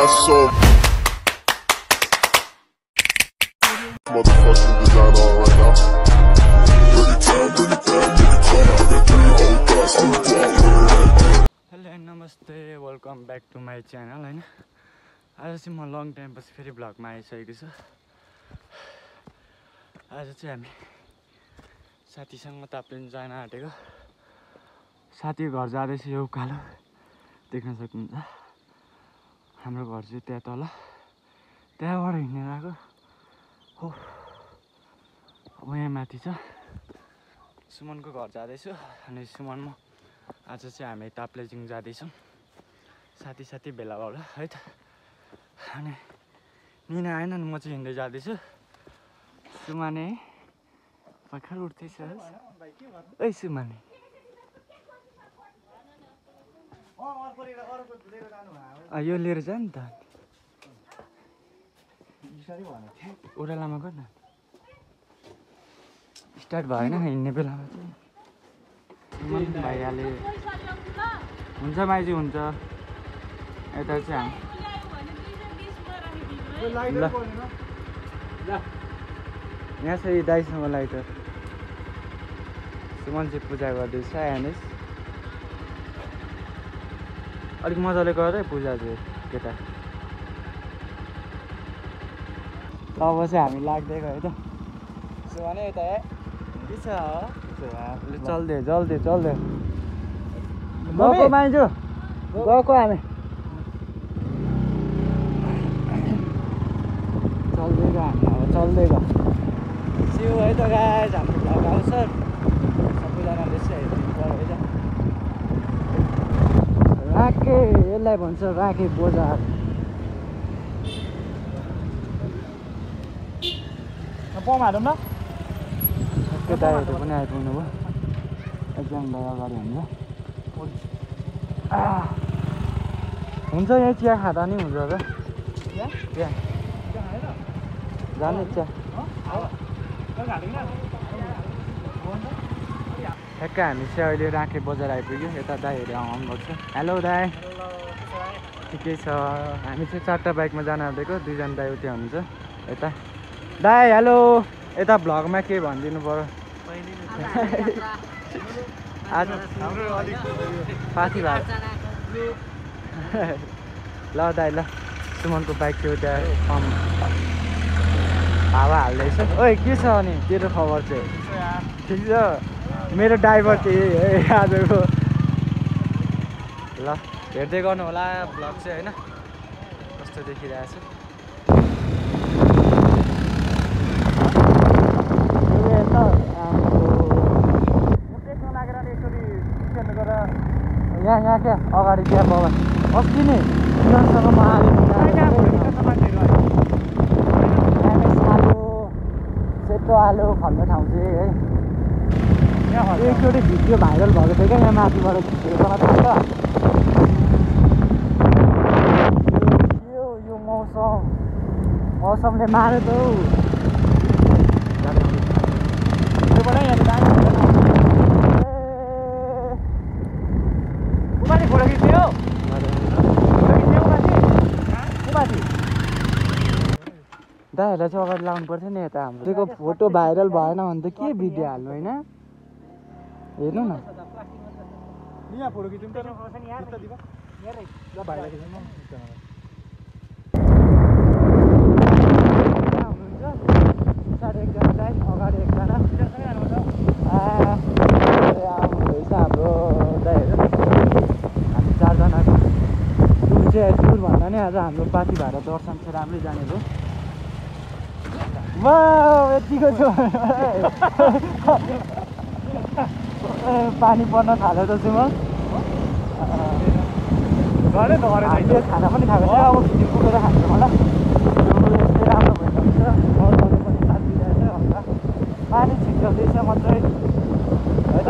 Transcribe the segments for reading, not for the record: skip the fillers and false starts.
I saw motherfucking design on right now. Bring it down, bring it down, make it clap. I got 3 old thoughts to the Hello and namaste, welcome back to my channel. हैन आज चाहिँ म long time पछि फेरि भ्लगमा आइसकेको छु। आज चाहिँ हामी साथीसँग ताप्लेजुङ जान आँटेको। साथीको घर जाँदैछ यो उकालो देख्न सक्नुहुन्छ। हाम्रो घर चाहिँ त्यहाँ तल, त्यहाँबाट हिँडेर आएको हो। अब यहाँ माथि छ सुमनको घर जाँदैछु अनि सुमन म आज चाहिँ हामी ताप्लेजुङ जाँदैछौँ। साथी भेला होला है त। अनि निना आएन नि म चाहिँ हिँड्दै जाँदैछु। सुमाने भर्खर उठ्दैछ। ओइ सुमाने यो लिएर जा नि त। ओह्रालोमा गएर न। स्टार्ट भएन हिँड्ने बेलामा चाहिँ भइहाल्यो। हुन्छ माइजी हुन्छ। यता चाहिँ हामी ल यहाँ चाहिँ दाइसँग लाइटर सुमन चाहिँ पूजा गर्दैछ। यानिस अलिक मजाले गर है पूजा चाहिँ केटा। अब चाहिँ हामी लाग्दै गयो त। सुमन यता के छ चल्दे गएको माइजू गएको हामी चल्दै गयो। हामी अब चल्दै गयो। सिउ है त गाइस हाम्रो भ्लग आउँछ। सबैजनाले चाहिँ हेरिदिनु पर्यो है त। राखे यसलाई भन्छ राखे बजार। पमा हालौँ न। केटाहरू पनि आइपुग्नु भयो। एक्जामलाई अगाडि हुन्छ। हुन्छ यहाँ चिया खाँदा नि हुन्छ र। चिया जाने चिया ठ्याक्क हामी चाहिँ अहिले राखे बजार आइपुग्यो। यता दाइहरू आउनुभएको छ। हेलो दाइ ठिकै छ। हामी चाहिँ 4टा बाइकमा जान आँटेको। 2जना दाइ उति हुनुहुन्छ यता। दाइ हेलो यता भ्लगमा के भनिदिनु पर्यो। आज पाथी भाइ ल दाइ ल सुमनको बाइक थियो त्यहाँ कम हावा हाल्दैछ। ओइ के छ अनि तेरो खबर चाहिँ ठिक छ। मेरो ड्राइभर चाहिँ है आजको। ल हेर्दै गर्नु होला भ्लग चाहिँ होइन कस्तो देखिरहेछ। यहाँ क्या अगाडि त्यहाँ बगान अस्ति नै किरणसँग म आलु सेतो आलु खल्ने ठाउँ चाहिँ है एकचोटि भिडियो भाइरल भएको थियो क्या। यहाँ माथिबाट खिचेको थाहा छ। यो मौसमले मार्यो त हौ। दाइहरूलाई चाहिँ अगाडि लाउनु पर्थ्यो नि। यता हाम्रो फोटो भाइरल भएन भने त के भिडियो हाल्नु होइन। हेर्नु न पछाडि एकजना दाइ अगाडि एकजना आउनुहुँदैछ हाम्रो दाइहरू। हामी 4जनाको टुर चाहिँ टुर भन्दा नि आज हाम्रो पाथी भाडा दर्शन चाहिँ राम्रै जाने भयो। यतिको छु पानी पर्न थाल्यो त सुमन। हामीले खाना पनि खाएको छ। अब खिची पुगेर खान्छौँ होला। यस्तै राम्रो भइरहेको छ। मौसमले पनि साथ दिइरहेछ हल्का पानी छिट्याउँदैछ मात्रै है त।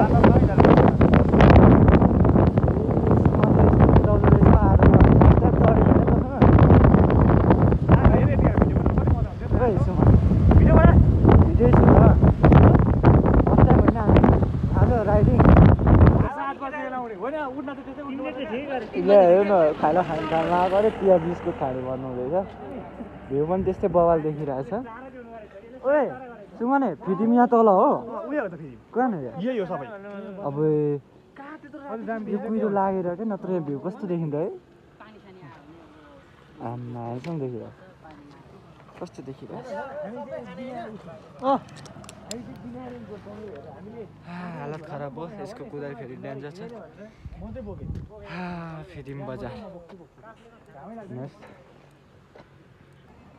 हेर्नु न खाना खाना आएको अरे चिया बिस्कुट खाने भन्नु हुँदैछ भ्यू पनि त्यस्तै बवाल देखिरहेछ ओए सुमने फिटिम यहाँ तल हो कहाँ यही हो सबै अब यो कुहिरो लागेर क्या नत्र यो भ्यू कस्तो देखिन्छ है आम्मा हेर्छौँ देखिरहेको कस्तो देखिरहेको हालत खराब भयो यसको कुदाइ फेरि डेन्जर छ फिटिम बजार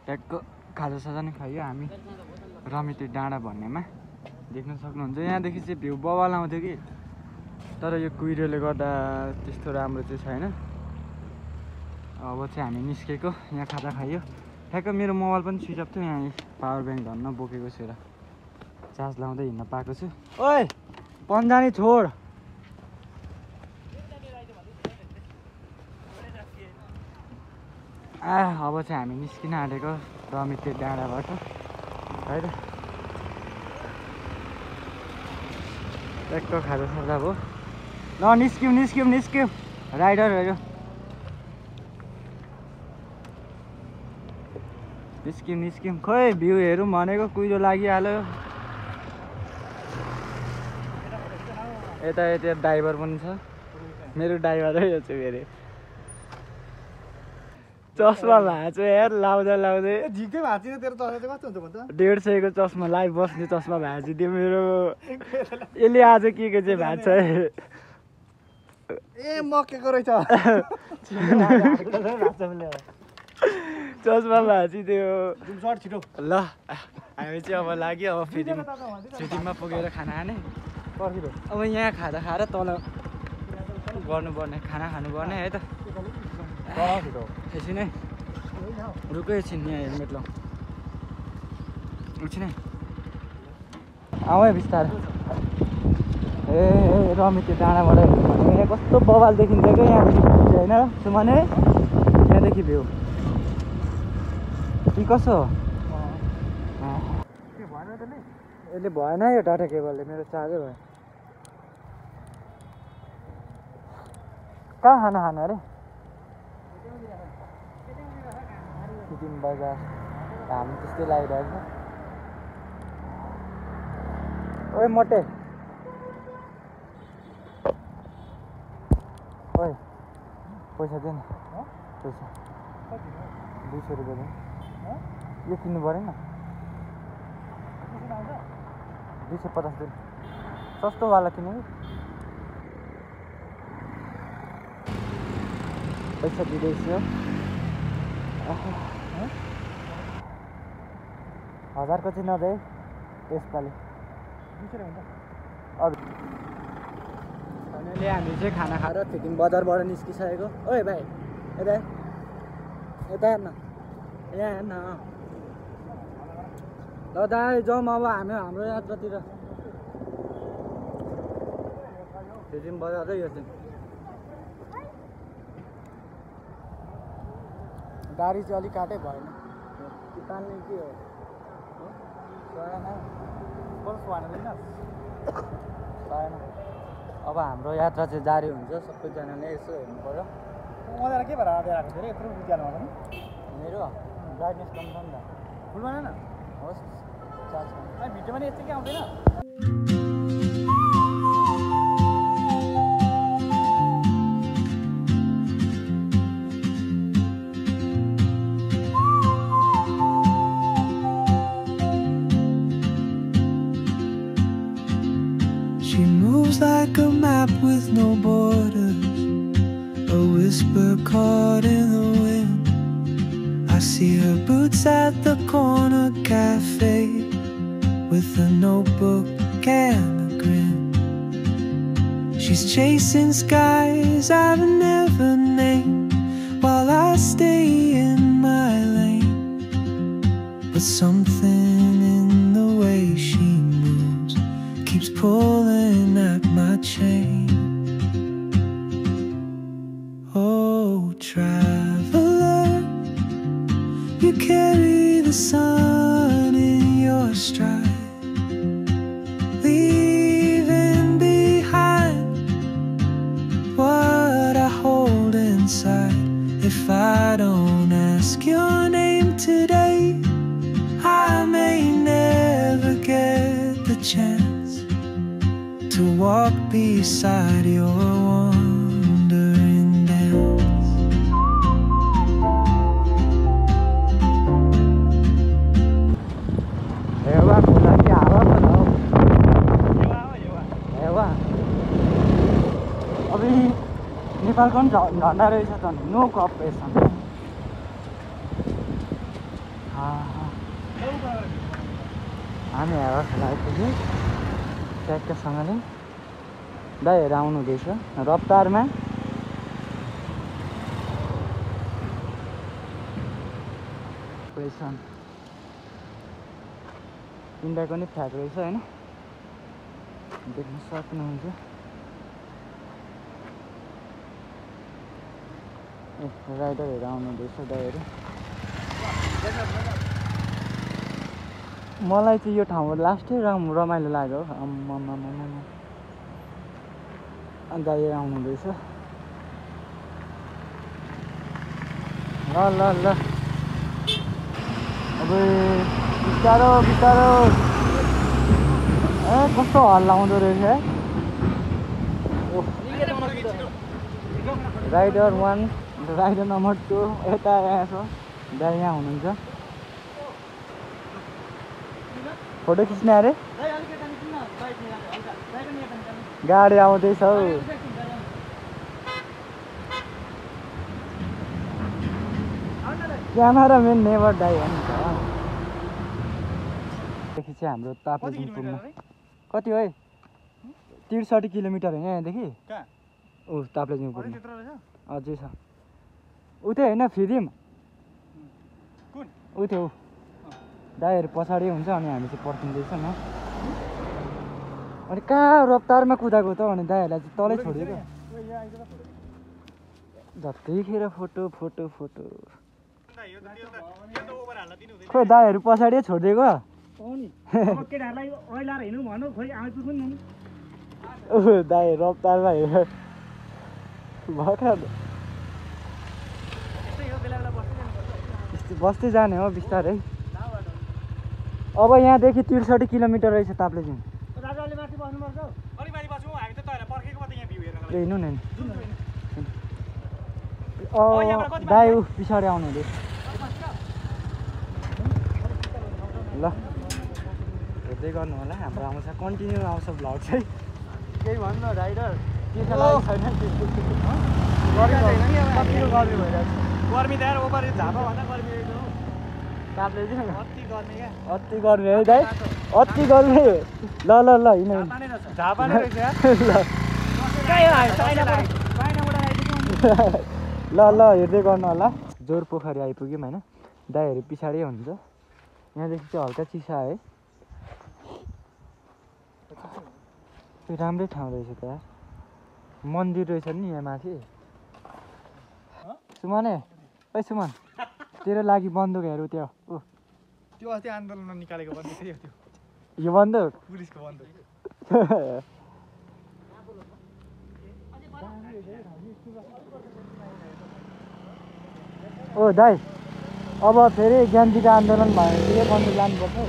ट्याक्क खाजा साजा नै खायो हामी रमिते डाँडा भन्नेमा देख्न सक्नुहुन्छ यहाँदेखि चाहिँ भ्यू बवाल आउँथ्यो कि तर यो कुहिरोले गर्दा त्यस्तो राम्रो चाहिँ छैन अब चाहिँ हामी निस्केको यहाँ खाजा खायो ठ्याक्क मेरो मोबाइल पनि स्विच अफ थियो यहाँ पावर ब्याङ्क धन्न बोकेको छु र चार्ज लाउँदै हिँड्न पाएको छु ओए पन्जानी छोड अब चाहिँ हामी निस्किन आँटेको रमिते डाँडाबाट है त ट्याक्क खाजा साजा भयो ल निस्क्यौँ राइडरहरू निस्क्यौँ खोइ भ्यू हेरौँ भनेको कुहिरो लागिहाल्यो यता ड्राइभर पनि छ मेरो ड्राइभरै यो चाहिँ फेरि चस्मा भाँचो यार लाउँदै 150को चस्मा लाइभ बस्ने चस्मा भाँचिदियो मेरो यसले आज के चाहिँ भाँच्छ ए मकेको रहेछ चस्मा भाँचिदियो छिटो ल हामी चाहिँ अब लाग्यो अब फिटिङमा पुगेर खाना खाने अब यहाँ खाजा खाएर तल गर्नुपर्ने खाना खानुपर्ने है त एकछिन है रुक एकछिन यहाँ हेलमेट लाउँ एकछिन है आऊ है बिस्तारै ए रमिते डाँडाबाट हेर्नु भने यहाँ कस्तो बवाल देखिन्छ क्या यहाँदेखि होइन सुमने यहाँदेखि भ्यू कि कसो यसले भएन यो डाटा केबलले मेरो चार्जै भयो कहाँ खाना खानु अरे फिटिङ बजार घाम त्यस्तै लागिरहेको छ ओए मोटे ओए पैसा दे न पैसा 200 रुपियाँ दे यो किन्नु परेन 250 दिन सस्तोवाला किन्नु पैसा दिँदैछु 1000 को चाहिँ नदे यसपालि फाइनली हामी चाहिँ खाना खाएर फिटिङ बजारबाट निस्किसकेको ओए भाइ यता हेर्न यहाँ हेर्न ल दाइ जाउँ अब हाम्रो यात्रातिर फिटिङ बजार यो चाहिँ गाडी चाहिँ अलिक काटै भएन तान्ने के हो अब हाम्रो यात्रा चाहिँ जारी हुन्छ सबैजनाले यसो हेर्नु पर्यो मजाले के भएर आएर आएको धेरै यत्रो उज्यालो पनि मेरो ब्राइटनेस कम छ नि त फुल बनाएन होस् चार्ज भिडियोमा नि यस्तो के आउँदैन She moves like a map with no borders, a whisper caught in the wind. I see her boots at the corner cafe with a notebook and a grin. She's chasing skies I've never named while I stay in my lane. But something in the way she moves keeps pulling at my chain. Oh, traveler, you carry the sun in your stride, leaving behind what a If I don't ask your name today, I may never get the chance to walk beside your wandering dance. हेवा खोला कि हावा खोला हो? हेवा अभी नेपालको पनि झन्डा रहेछ त नो कपरेसन। हामी हेवा खोला आइपुग्यौँ ट्याक्कसँगले। दाइहरू आउनु हुँदैछ रफ्तारमा। इन्डियाको नि फ्ल्याग रहेछ होइन, देख्न सक्नुहुन्छ। राइडरहरू आउनु हुँदैछ दाइहरू। मलाई चाहिँ यो ठाउँमा लास्टै रमाइलो लाग्यो। दाइहरू आउनु हुँदैछ। ल ल ल अब बिस्तारो बिस्तारो। ए कस्तो हल्ला आउँदो रहेछ है। राइडर 1 राइडर नम्बर 2 यता यहाँ छ। दाइ यहाँ हुनुहुन्छ। फोटो खिच्ने अरे गाडी आउँदैछ हौ। क्यामेराम्यान नेभर डाई हो नि त। देखि चाहिँ हाम्रो ताप्लेजुङ पुग्नु कति हो है? 63 किलोमिटर होइन यहाँदेखि। ऊ ताप्लेजुङ पुग्नु अझै छ। उतै होइन फिदिम ऊ त्यो दाइहरू पछाडि हुन्छ अनि हामी चाहिँ पर्खिँदैछ न। अनि कहाँ रफ्तारमा कुदाएको त अनि दाइहरूलाई चाहिँ तलै छोडिदिएको। जतिखेर फोटो फोटो फोटो खोइ दाइहरू पछाडि छोडिदिएको। दाइ रफ्तारमा हेर भर्खर बस्दै जाने हो बिस्तारै। अब यहाँदेखि 63 किलोमिटर रहेछ ताप्लेजुङ। हेर्नु नि दाइ ऊ पछाडि आउनु हुँदैछ। ल हेर्दै गर्नु होला हाम्रो आउँछ कन्टिन्यू आउँछ भ्लग चाहिँ। केही भन्नु राइडर के छ छैन गर्मी भइरहेको छ। गर्मी त यार ओभर झापा भन्दा गर्मी रहेछ हो। ताप्लेजुङ अति गर्मी क्या। अति गर्मी है दाइ अति गर्मी। ल ल ल हिँड झापा नै रहेछ यार। ल ल हेर्दै गर्नु होला। जोर पोखरी आइपुग्यौँ होइन। दाइहरू पछाडि हुन्छ। यहाँदेखि चाहिँ हल्का चिसा है। राम्रै ठाउँ रहेछ त यार। मन्दिर रहेछ नि यहाँ माथि। सुमन है सुमन तेरो लागि बन्दुकहरू त्यो त्यो अस्ति आन्दोलनमा निकालेको बन्दुक थियो त्यो। यो बन्दुक पुलिसको बन्दुक। ओ दाइ अब फेरि ज्ञानजीको आन्दोलन भयो भने यो बन्दुक लानुपर्छ हौ।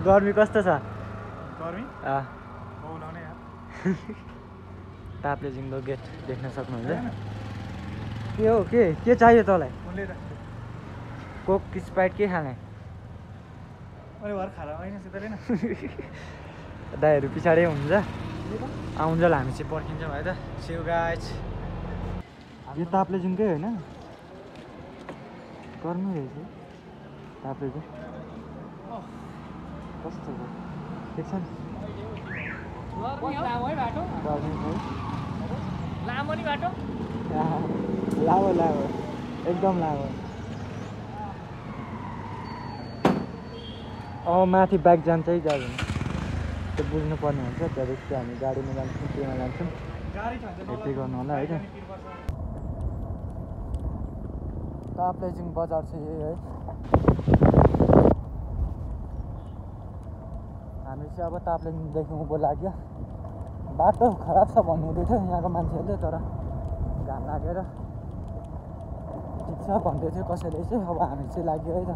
गर्मी कस्तो छ? गर्मी बोलाउने यार। ताप्लेजुङको गेट देख्न सक्नुहुन्छ। के हो के चाहियो तँलाई? कोक स्प्राइट के खाने? अरे भर खाला होइन सिधै न। दाइहरू पछाडि हुन्छ। आउन्जेल हामी चाहिँ पर्खिन्छौँ है त सी यू गाइज यो ताप्लेजुङकै होइन गर्मी रहेछ ताप्लेजुङ कस्तो छ ठिक छ नि लामो नि बाटो लामो लामो एकदम लामो माथि बाइक जान्छ है जाँदैन त्यो बुझ्नुपर्ने हुन्छ त्यहाँदेखि चाहिँ हामी गाडीमा जान्छौँ केमा जान्छौँ यति गर्नु होला है त ताप्लेजुङ बजार चाहिँ यही है हामी चाहिँ अब ताप्लेजुङदेखि उँभो लाग्यो बाटो खराब छ भन्नुहुँदै थियो यहाँको मान्छेहरूले तर घाम लागेर ठिक छ भन्दै थियो कसैले चाहिँ अब हामी चाहिँ लाग्यो है त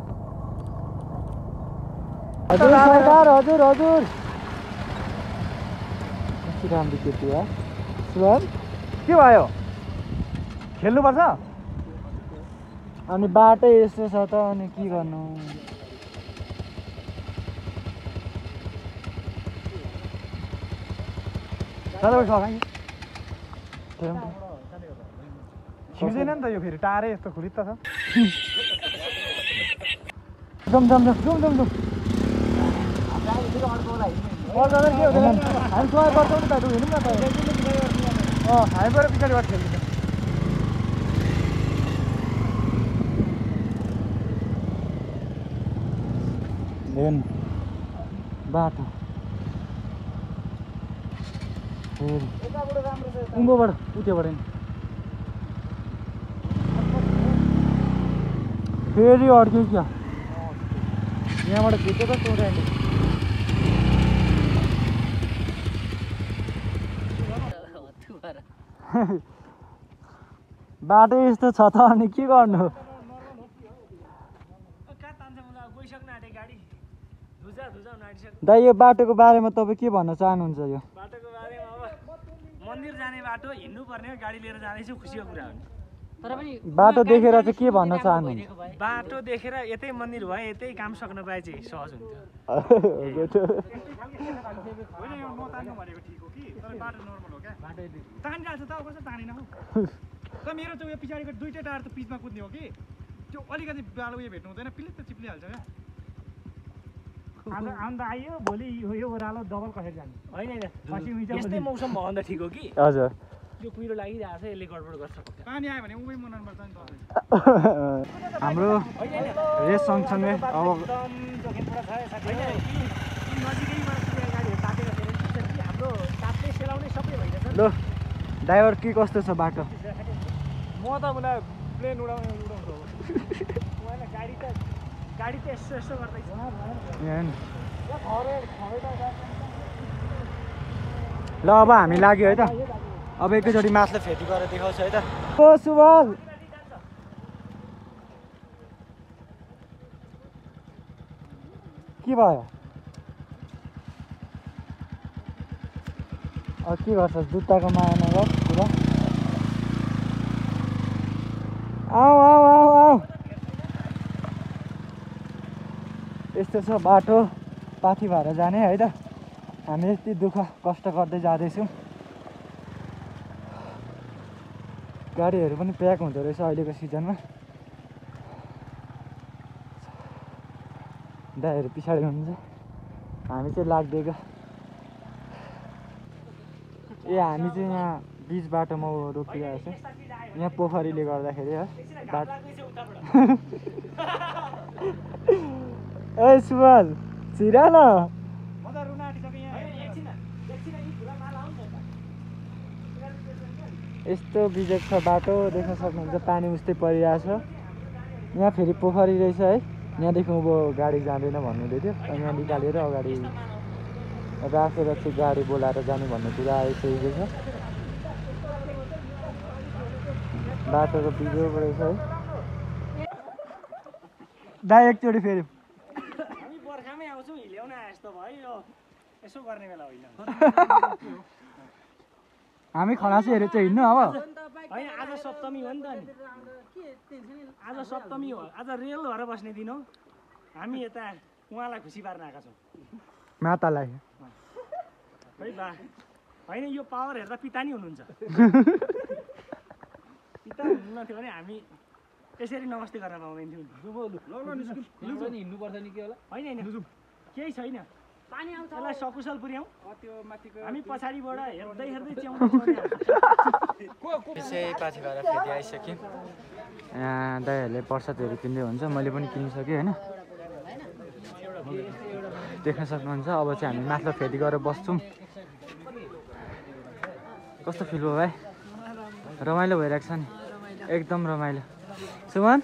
हजुर सरकार हजुर हजुर कति राम्रो केटी हो सुन के भयो खेल्नुपर्छ अनि बाटै यस्तो छ त अनि के गर्नु छिर्दैन नि त यो फेरि टाढै यस्तो खुलित छ जाउँ जाउँ जाउँ जाउँ जाउँ जाउँ हामी सवार गर्छौँ नि बाटो हेरौँ न त हामी गएर पछाडिबाट खेल्नु हेर्नु बाटो उँभोबाट उठ्योबाट नि फेरि अड्क्यो क्या यहाँबाट खिच्यो त सोध्यो बाटो यस्तो छ त अनि के गर्नु दाइ यो बाटोको बारेमा तपाईँ के भन्न चाहनुहुन्छ यो बाटोको बारेमा अब मन्दिर जाने बाटो हिँड्नु पर्ने गाडी लिएर जाँदैछु खुसीको कुरा हो तर पनि बाटो देखेर चाहिँ के भन्न चाहनुहुन्छ बाटो देखेर यतै मन्दिर भयो यतै काम सक्न पाए चाहिँ सहज हुन्थ्यो होइन यो नतान्नु भनेको ठिक हो कि तर बाटो नर्मल हो क्या तानिरहेको छ त कसो तानेन हौ त मेरो चाहिँ उयो पछाडिको दुईटै टायर त पिचमा कुद्ने हो कि त्यो अलिकति बालो उयो भेट्नु हुँदैन पिलित त चिप्लिहाल्छ क्या अन्त आइयो भोलि यो ओह्रालो डबल कसरी जाने होइन यस्तै मौसम भयो भने त ठिक हो कि हजुर यो कुहिरो लागिरहेको छ यसले गडबड गर्छ पानी आयो भने उमै मनाउनु पर्छ नि हाम्रो रेस सँगसँगै अब ल ड्राइभर के कस्तो छ बाटो म त उसलाई प्लेन उडाउँछु गाडी त यसो यसो गर्दैछ ल अब हामी लाग्यो है त अब एकैचोटि मासले फेरि गरेर देखाउँछु है त ओ सुबल के भयो अब के गर्छस् जुत्ताको माया नगर पुरा आऊ आऊ आऊ आऊ यस्तो छ बाटो पाथी भएर जाने है त हामी यति दुःख कष्ट गर्दै जाँदैछौँ गाडीहरू पनि प्याक हुँदो रहेछ अहिलेको सिजनमा दाइहरू पछाडि हुनुहुन्छ हामी चाहिँ लाग्दिएको ए हामी चाहिँ यहाँ बिच बाटोमा रोकिरहेको छ यहाँ पोखरीले गर्दाखेरि है बाटो ए सुबल छिरा न यस्तो बिजोग छ बाटो देख्न सक्नुहुन्छ पानी उस्तै परिरहेछ यहाँ फेरि पोखरी रहेछ है यहाँदेखि अब गाडी जाँदैन भन्नुहुँदै थियो अनि यहाँ निकालेर अगाडि राखेर चाहिँ गाडी बोलाएर जाने भन्ने कुरा आइसकेको छ बाटोको बिजोग रहेछ है दाइ एकचोटि फेरि हामी बर्खामै आउँछौँ हिल्याउन जस्तो भयो यसो गर्ने बेला होइन हामी खलासीहरू चाहिँ हिँड्नु अब होइन आज सप्तमी हो नि त नि आज सप्तमी हो आज रेल भएर बस्ने दिन हो हामी यता उहाँलाई खुसी पार्न आएका छौँ मातालाई खै बा होइन यो पावर हेर्दा पिता नि हुनुहुन्छ पिता हुनुहुन्न थियो भने हामी त्यसरी नमस्ते गर्न पाउँदैन थियौँ नि हिँड्नुपर्छ नि के होला होइन केही छैन पानी आउँछ यसलाई सकुशल पुर्याउँ हामी पछाडिबाट हेर्दै हेर्दै त्यसै पछि गएर फेरि आइसक्यौँ यहाँ दाइहरूले प्रसादहरू किन्दै हुन्छ मैले पनि किनिसकेँ होइन देख्न सक्नुहुन्छ अब चाहिँ हामी माथिल्लो फेरि गएर बस्छौँ कस्तो फिल भयो भाइ रमाइलो भइरहेको छ नि एकदम रमाइलो सुमन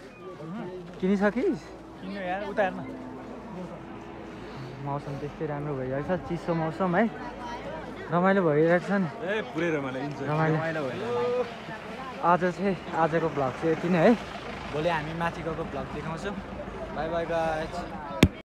किनिसकिस् मौसम त्यस्तै राम्रो भइरहेको छ चिसो मौसम है रमाइलो भइरहेको छ नि पुरै रमाइलो आज चाहिँ आजको भ्लग चाहिँ यति नै है भोलि हामी माथि गएको भ्लग देखाउँछौँ बाई बाई गाइज